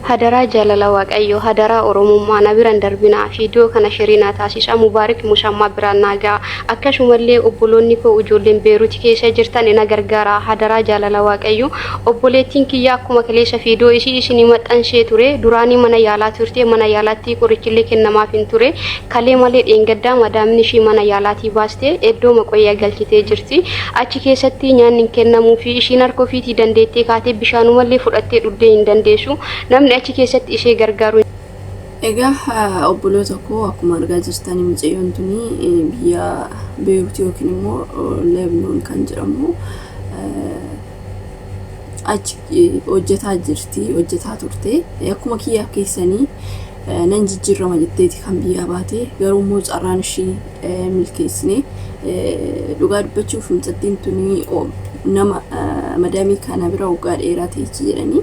Hadaraa jaalala Waaqayyoo, hadaraa Oromummaa na bira hin darbinaa, viidiyoo kana sherii naa taasisaa, Mubaarik Musammaa biraan naa ga'a. Akkasumallee obboloonni koo ijoolleen Beeruti keessa jirtan na gargaaraa, hadaraa jaalala Waaqayyoo. Obboleettiin kiyya akkuma kaleessa viidiyoo isii isinii maxxansee ture, duraanii mana yaalaa turte, mana yaalaatti qorichillee kennamaaf hin ture. Kalee malee dheengaddaa madaamin ishii mana yaalaatii baaste eddoo maqoyyaa galchitee jirti. Achi keessatti nyaanni hin kennamuufi. Ishiin harka ofiitii dandeettee kaatee bishaanumallee fudhattee dhuddee hin dandeessu. Namni achi keessatti ishee gargaaru hin. Egaa obboloota koo akkuma argaa jirtan mucayyoon tuni biyya Beerut yookiin immoo Leebnoon kan jedhamu achi hojjetaa jirti hojjetaa turte akkuma kiyyaaf keessanii nan jijjiirrama jetteeti kan biyyaa baate garuu immoo carraan ishii milkeessine dhugaa dubbachuuf mucattiin tuni nama madaamii kana bira waggaa dheeraa teechi jedhanii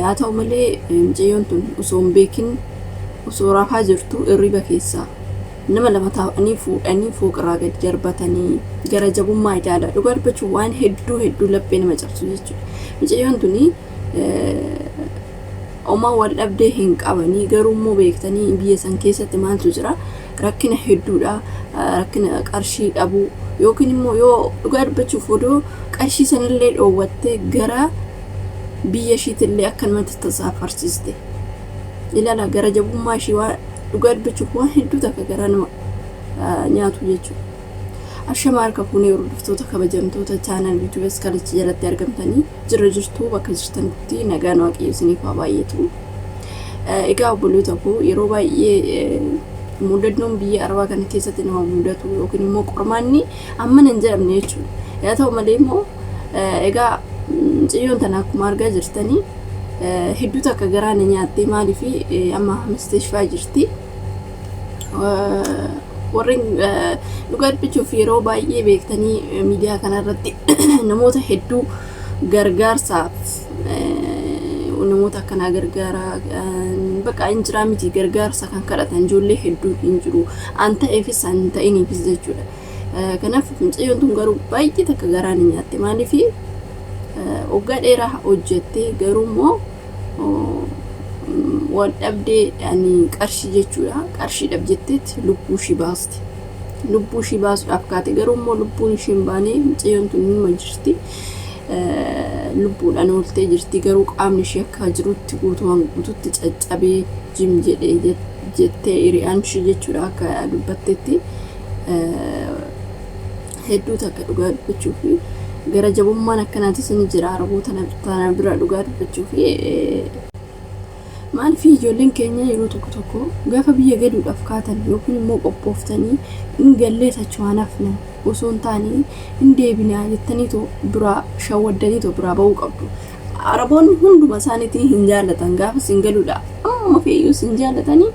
haa ta'u malee mucayyoon tun osoo hin beekin osoo rafaa jirtu irriba keessaa nama lama taa'anii fuudhanii fooqirraa gadi darbatanii gara jabummaa ilaala dhugaa dubbachuuf waan hedduu hedduu laphee nama cabsu jechuudha mucayyoon tuni Homaa wal dhabdee hin qabanii garuu immoo beektanii biyya san keessatti maaltu jira rakkina hedduudha rakkina qarshii dhabuu yookiin immoo yoo dhugaa dubbachuuf odoo qarshii sanillee dhoowwattee gara biyya ishiitillee akkanumatti tasaafarsiiste ilaala gara jabummaa ishii waan dhugaa dubbachuuf waan hedduu takka garaa nama nyaatu jechuudha. Ashama harka fuunee hordoftoota kabajamtoota chaanal YouTube Askalichi jalatti argamtanii jirra jirtu bakka jirtanitti nagaan waaqayyo isiniif haa baay'atu. Egaa obboloota koo yeroo baay'ee mudannoon biyya arabaa kana keessatti nama mudatu yookiin immoo qormaanni amma hin jedhamne jechuudha. Yaa ta'u malee immoo egaa mucayyoon tana akkuma argaa jirtanii hedduu takka garaa na nyaattee maaliif amma mustashfaa jirti. Warreen dhugaa dubbachuuf yeroo baay'ee beektanii miidiyaa kanarratti namoota hedduu gargaarsaaf namoota akkanaa gargaara bakka hin jiraa miti gargaarsa kan kadhatan ijoollee hedduun hin jiru an ta'eefis an ta'iniifis jechuudha. Kanaaf mucayyoon tun garuu baay'ee takka garaa ni nyaatte maaliif waggaa dheeraa hojjette garuu immoo wal dhabdee ani qarshii jechuudha qarshiidhaaf jetteetti lubbuu ishii baaste lubbuu ishii baasuudhaaf kaate garuu immoo lubbuun ishii hin baane mucayyoon tun numa jirti lubbuudhaan ooltee jirti garuu qaamni ishii akka jirutti guutumaan guututti caccabee jim jedhee jettee hiriyaan ishii jechuudha akka dubbattetti hedduu takka dhugaa dubbachuu fi gara jabummaan akkanaatis ni jira araboota tana bira dhugaa dubbachuu fi maaliif ijoolleen keenya yeroo tokko tokko gaafa biyya galuudhaaf kaatan yookiin immoo qophooftanii hin gallee tachumaan hafna osoo hin taane hin deebinaa jettaniitoo biraa shawwaddaniitoo biraa ba'uu qabdu. Araboonni hunduma isaaniitiin hin jaallatan gaafa isin galuudha amma feeyyuu isin jaallatanii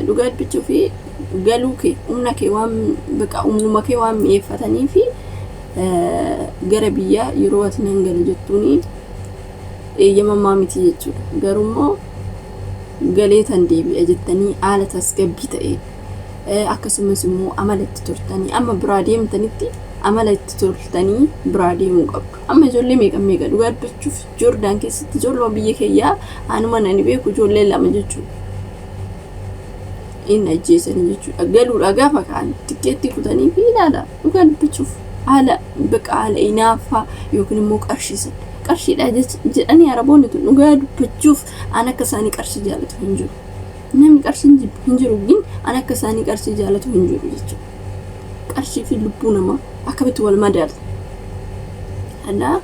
dhugaa dubbachuu fi galuu kee humna kee waan baqa humnuma kee waan mi'eeffatanii fi gara biyyaa yeroo ati nan gala jettuuni eeyyamamaa miti jechuudha. Garuu immoo galee tan deebi'a jettanii haala tasgabbii ta'e akkasumas immoo amala itti turtanii amma biraa deemtanitti amala itti turtanii biraa deemuu qabdu. Amma ijoollee meeqa meeqa dhugaa dubbachuuf Joordaan keessatti ijoolluma biyya kiyyaa anuma nani beeku ijoollee lama jechuudha. Inni ajjeesanii jechuudha. Galuudha gaafa ka'an tikkeettii kutanii fi ilaala dhugaa dubbachuuf haala bakka haala inaaffaa yookiin immoo qarshiisan. Qarshiidha jedhanii araboonni tun dhugaa dubbachuuf an akka isaanii qarshii jaalatu hin jiru. Namni qarshii hin jibbu hin jiru gin an akka isaanii qarshii jaalatu hin jiru jechuudha. Qarshii fi lubbuu namaa akkamitti wal madaalu? Kanaaf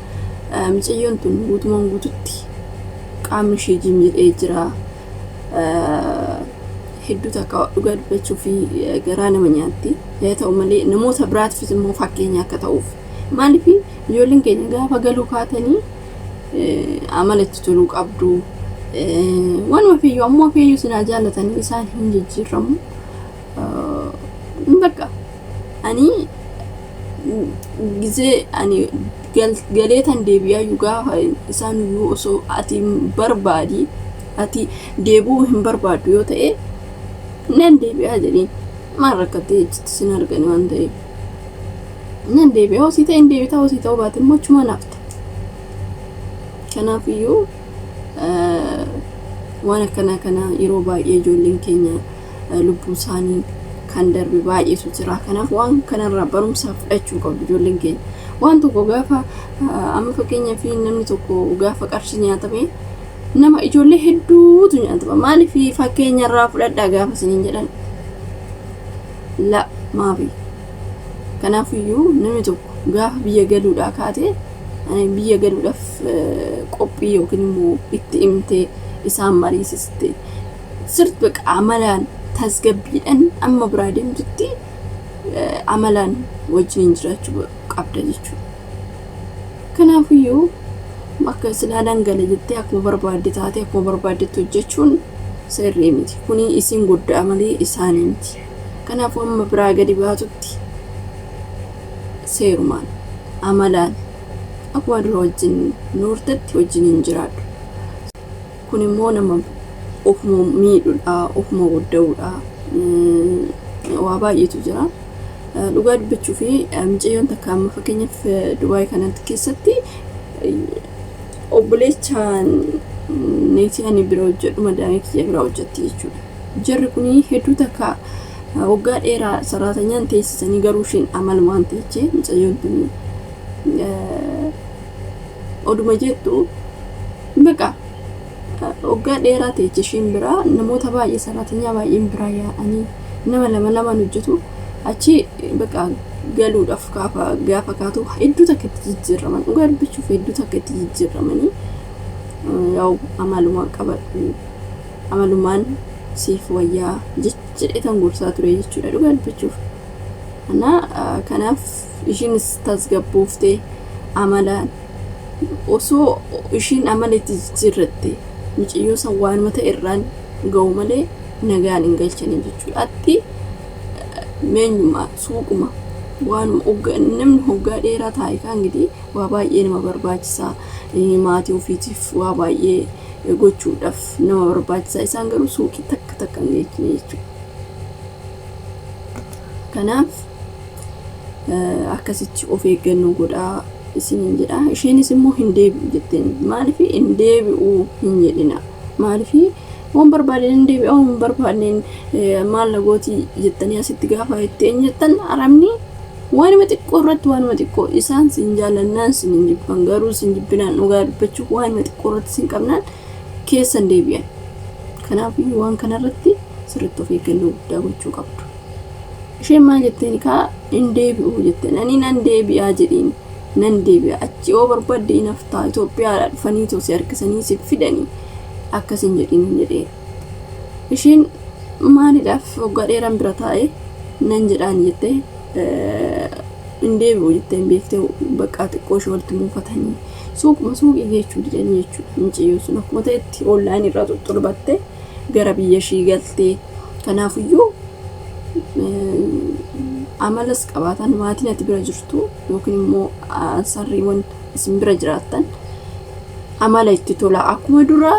mucayyoon tun guutumaan guututti qaamni ishee jim jedhee jira. Hedduu takka dhugaa dubbachuu fi garaa nama nyaatti. Haa ta'u malee namoota biraatiifis immoo fakkeenya akka ta'uuf. Maaliif ijoolleen keenya gaafa galuu kaatanii amala itti toluu qabdu. Waanuma feeyyuu ammoo feeyyuu sinaa jaallatanii isaan hin jijjiirramu. Bakka ani gizee ani galee tan deebi'aayyuu gaafa isaan iyyuu osoo ati hin barbaadi ati deebi'uu hin barbaaddu yoo ta'e nan deebi'aa jedhiin maal rakkattee jechitti sin argani waan ta'eef nan deebi'a osii ta'e hin deebitaa osii ta'uu baate immoo achuma nafta kanaaf iyyuu Waan akkanaa kana yeroo baay'ee ijoolleen keenya lubbuu isaanii kan darbe baay'eetu jira. Kanaaf waan kanarraa barumsa fudhachuu qabdu ijoolleen keenya. Waan tokko gaafa amma fakkeenyaaf namni tokko gaafa qarshii nyaatame nama ijoollee hedduutu nyaatama. Maaliif fakkeenyarraa fudhadhaa gaafa isiniin jedhan la maafi. Kanaafiyyuu namni tokko gaafa biyya galuudhaa kaate biyya galuudhaaf qophii yookiin immoo itti himtee isaan mariisiste sirriitti baqa amalaan tasgabbiidhaan amma biraa deemtutti amalaan wajjin jiraachuu qabda jechuudha. Kanaafiyyuu akka silaa dangala jettee akkuma barbaadde taate akkuma barbaaddetti hojjechuun sirrii miti. Kuni isin guddaa malee isaanii miti. Kanaafuu amma biraa gadi baatutti seerumaan amalaan akkuma dura wajjin noortetti wajjin hin jiraadhu. Kun immoo nama ofuma miidhuudha, ofuma godda'uudha. Waa baay'eetu jira. Dhugaa dubbachuu fi mucayyoon takka amma fakkeenyaaf Dubaay kanatti keessatti obboleechaan neetii ani bira hojjedhu madaamii kiyya bira hojjetti jechuudha. Jarri kun hedduu takka waggaa dheeraa saraatanyan teessisanii garuu isheen amalumaan teechee mucayyoon tun oduma jettu baqa waggaa dheeraa teeche isheen biraa namoota baay'ee saraatanyaa baay'een biraa yaa'anii nama lama lamaan hojjetu achi baqa galuudhaaf gaafa kaatu hedduu takka itti jijjiiraman dhugaa dubbachuuf hedduu takka itti jijjiiramanii yaa'u amalumaan qabadhu amalumaan siif wayyaa jedhee tan gorsaa ture jechuudha dhugaa dubbachuuf. Kanaaf ishiinis tasgabbooftee amalaan osoo ishiin amala itti jijjiirratte mucayyoo san waanuma ta'e irraan ga'u malee nagaan hin galchanii jechuudha. Atti meenyuma suuquma waanuma namni hoggaa dheeraa taa'e kaan gidi waa baay'ee nama barbaachisaa maatii ofiitiif waa baay'ee gochuudhaaf nama barbaachisaa isaan garuu suuqii takka takka hin geechine jechuudha. Kanaaf akkasitti of eeggannoo godhaa isiniin jedha. Isheenis immoo hin deebi'u jetteen maaliif hin deebi'u hin jedhina. Maaliif waan barbaadeen hin deebi'a waan barbaadneen maal na gooti jettanii asitti gaafa ittiin jettan arabni waanuma xiqqoo irratti waanuma xiqqoo isaan sin jaallannaan sin hin jibban garuu sin jibbinaan dhugaa dubbachuuf waanuma xiqqoo irratti sin qabnaan keessa hin deebi'an. Kanaaf waan kanarratti sirriitti of eeggannoo guddaa gochuu qabdu. Isheen maal jetteen kaa hin deebi'u jetteen ani nan deebi'aa jedhiin nan deebi'a achi yoo barbaadde hin haftaa Itoophiyaadhaa dhufanii too si harkisanii si fidanii akkas hin jedhiin jedhee. Isheen maaliidhaaf waggaa dheeraan bira taa'e nan jedhaan jettee hin deebi'u jettee hin beektee bakka xiqqoo ishee walitti muufatanii suuquma suuqii geechuu didanii jechuudha. Mucayyoo sun akkuma ta'etti onlaayinii irraa xuxxurbattee gara biyya ishii galtee kanaafiyyuu amalas qabaatan maatiin ati bira jirtu yookiin immoo ansarriiwwan isin bira jiraattan amala itti tola akkuma dura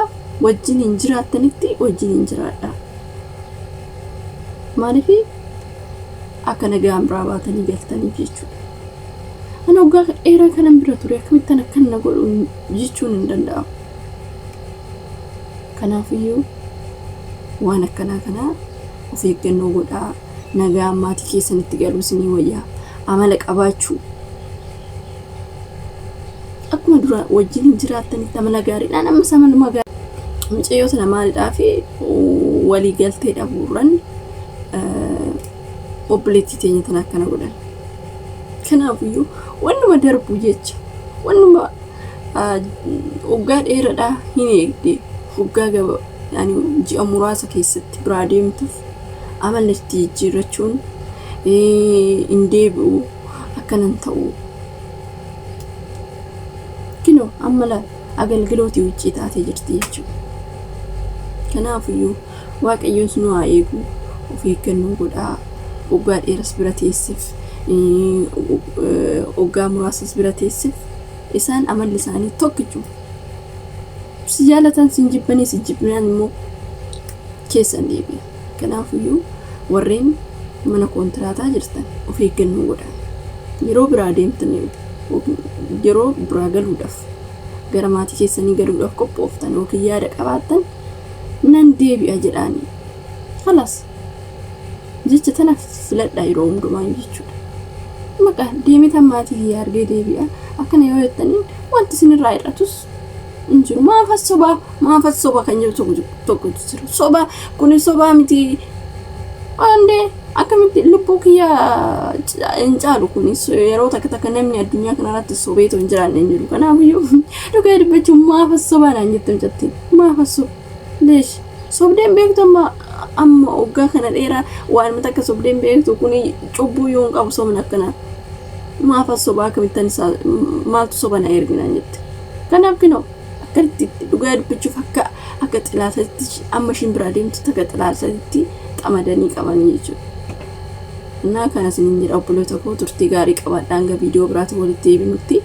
wajjin hin jiraattanitti wajjin hin jiraadha. Maaliif akka nagaan biraa baatanii galtaniif jechuudha. Ani waggaa dheeraa kanan bira ture akkamittan akkan na godhu jechuun hin danda'amu. Kanaafiyyuu waan akkanaa kanaa of eeggannoo godhaa nagaan maatii keessanitti galuu isinii wayyaa amala qabaachuu akkuma dura wajjin hin jiraattanitti amala gaariidhaan ammas amaluma gaarii mucayyoo sana maalidhaa fi walii galtee dhabuurran obboleettii teenya tana akkana godhan. Kanaafiyyuu wannuma darbu jecha wannuma waggaa dheeraadhaa hin eegde waggaa gaba yani ji'a muraasa keessatti biraa deemtuuf amala itti jijjiirrachuun hin deebi'u akkanan ta'u. Kinoo amma laal agalgilootii wuccii taatee jirti jechuudha. Kanaafiyyuu Waaqayyoon nu haa eegu of eeggannoo godhaa waggaa dheeras bira teessif waggaa muraasas bira teessif isaan amalli isaanii tokkichuma. Si jaalatan sin jibbanii si jibbinaan immoo keessan deebi'a. Kanaafiyyuu warreen mana koontiraataa jirtan of eeggannoo godhaa. Yeroo biraa deemtan yeroo biraa galuudhaaf gara maatii keessanii galuudhaaf qophooftan yookiin yaada qabaattan Nan deebi'a jedhaani. Khalas. Jecha tana filadhaa yeroo hundumaa jechuudha. Maqaa deemetan maatii kiyya argee deebi'a. Akkana yoo jettaniin wanti isinirraa hir'atus hin jiru. Maafas sobaa maafas soba kan jedhu tokko tokkotu jira. Soba kuni sobaa miti. Andee akkamitti lubbuu kiyya hin caalu kunis yeroo takka takka namni addunyaa kanarratti sobeetoo hin jiraanne hin jiru. Kanaafiyyuu dhugaa dubbachuun maafas sobaa naan jette mucattiin. Maafas soba. Leesh sobdeen beektu amma amma waggaa kana dheeraa waan takka sobdeen beektu kuni cubbuu yoo hin qabu sobni akkanaa. Maafas sobaa akkamittan isaa maaltu soba na erginaan jette. Kanaaf kinoo akkatti dhugaa dubbachuuf akka akka xilaatatti amma ishiin biraa deemtu takka xilaatatti xamadanii qabanii jechuudha. Innaa kana isiniin jedha obboloota koo turtii gaarii qabaadhaa hanga viidiyoo biraatti walitti deebinutti.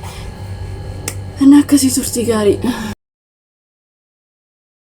Innaa akkasii turtii gaarii.